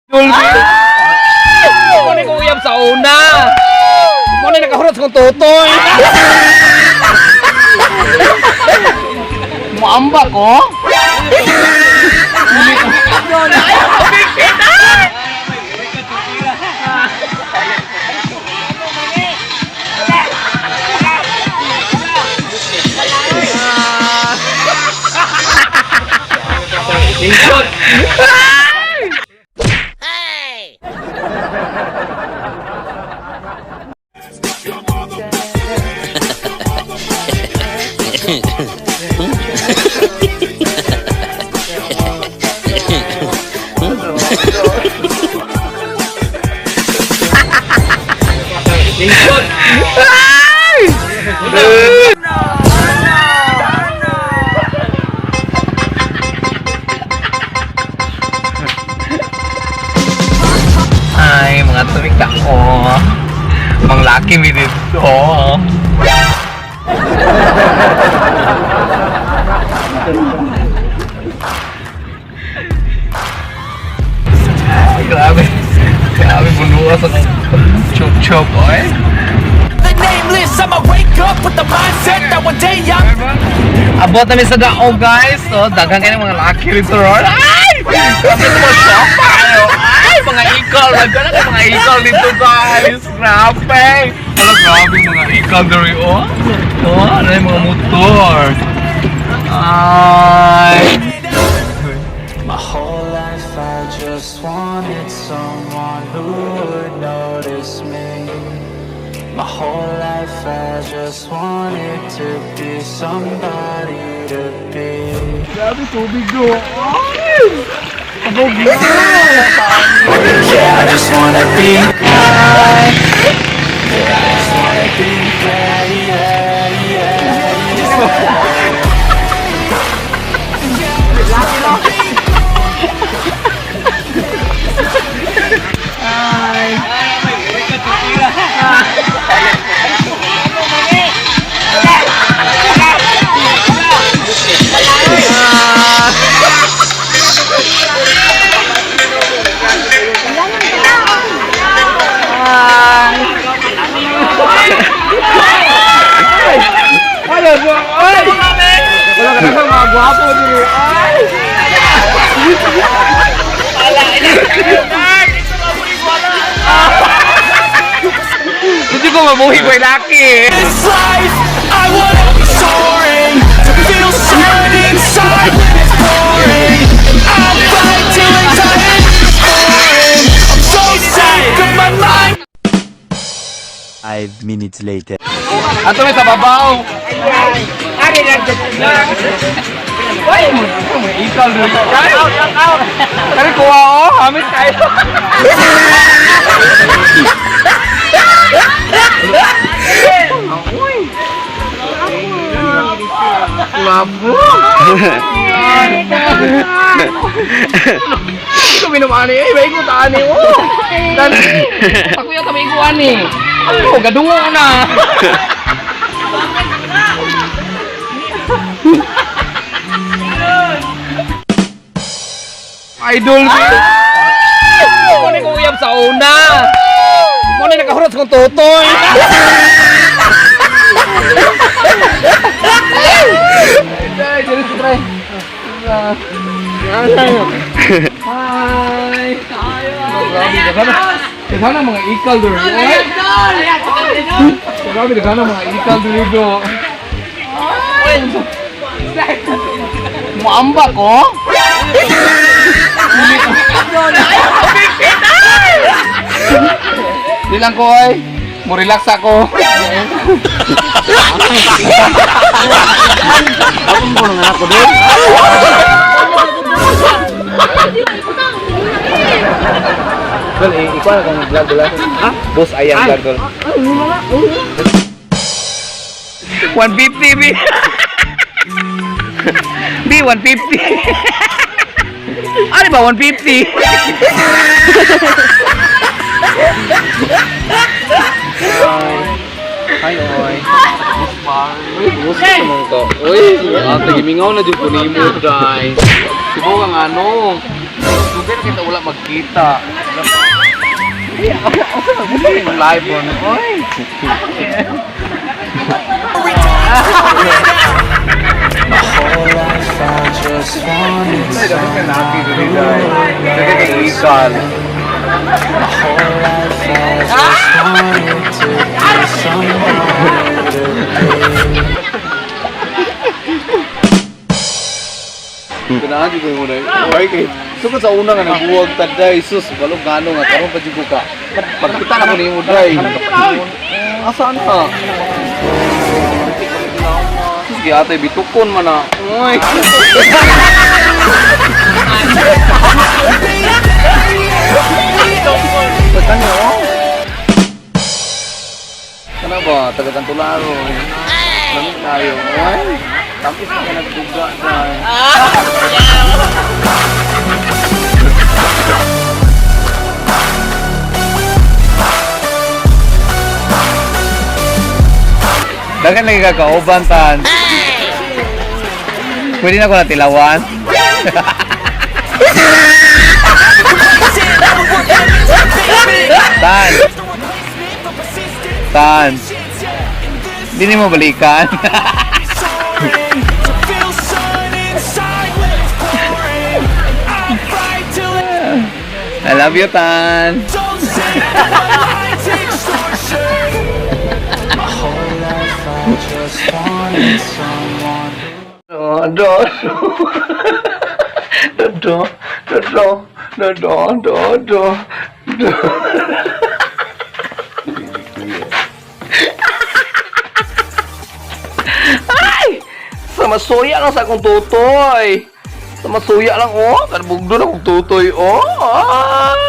Dolby. Mo ni kong uyab sa una. Mo ni nakahurot sa kong totoy. Muamba ko. Ingkot. Ingkot. Ay, mga tumig ako. Mang laki mi dito. Ay, grabe. Grabe, bunuha sa chop-chop, oy. The nameless, I'ma wake up with the mindset that one day I'm Abot namin sa daog, guys. So, daghan kayo ng mga laki rito, Ron. Ay! Grabe ito mga siopa, ayo. Ay, mga ikal. Nagkala kayo mga ikal dito, guys. Grabe. Hala, grabe mga ikal diri, oh. Oh, ano yung mga motor. Ay. My whole life I just wanted someone who would notice me. My whole life I just wanted to be somebody to be. Grabe, tubig do. Ay! Abog na. Yeah, I just wanna be high. Yeah, I just wanna be, yeah. Ano ba? Ay! Wala ka na mga gwapo diri. Ay! Hindi ko mabuhi ko laki. This life, I wanna be soaring. To feel sun inside when it's pouring. I'll fight till I die, it's boring. I'm so sick of my mind. 5 minutes later. Ato may sa babaw. Ay, may ikal diri. Ay, kari kuha oh, amit kayo. Labo. Ito minom ani eh, may ko ani oh. Dani. Ako yung kami ko ani. Ano, gadungo na. Idol ko. Mo ni kong uyab sa una. Mo ni nakahurot sa kong totoy. Ay, dili try. Hi. Grabe daghan. Daghan ang mga ikal diri. Ay. Grabe daghan ang mga ikal diri do. Ay. Muamba ko. Di lang ko ay. Mo relax ako. Dol, ikaw na kung vlog dol. Ha? Boss ayang vlog dol. 150 B. B 150. Ano ba 150? Hi, oy. Uy, gusto naman ka. Uy, ate, gimingaw na dyan ko nimo, day. Sibo kang ano. Dugay na kita wala magkita. Ay, ako ako sa yung live mo. Oy. My whole life I just wanted Ay, dapat ka someone laki who dili dai. would Dugay kay notice ikal. me. My whole life I just wanted to be somewhere to be. Ganahan jud ko mo dai. Oy kay sugod sa una nga nagbuwag ta dai sus balong gano nga karon pa jud ko ka. Pagkita na ko nimo dai. Asa na? Sus giatay bitukon man na. Oy. Pagkano oh? Kana ba taga Kantularo. Lamig tayo. Oy. Tapos na ka nagduga dai. Dagan lagi ka kauban tan. Pwede na ko natilawan. Tan. Tan. Hindi mo balikan. Soaring, to feel sun inside when it's pouring. And I'll fight till it I love you, Tan. don't see the lights extortion. My whole life I just wanted someone Do, do, do, do, do, do, do, do, do, do. Ay! Sa masuya lang sa akong tutoy. Sa masuya lang, oh. Kanbugdo na akong tutoy, oh. Ay!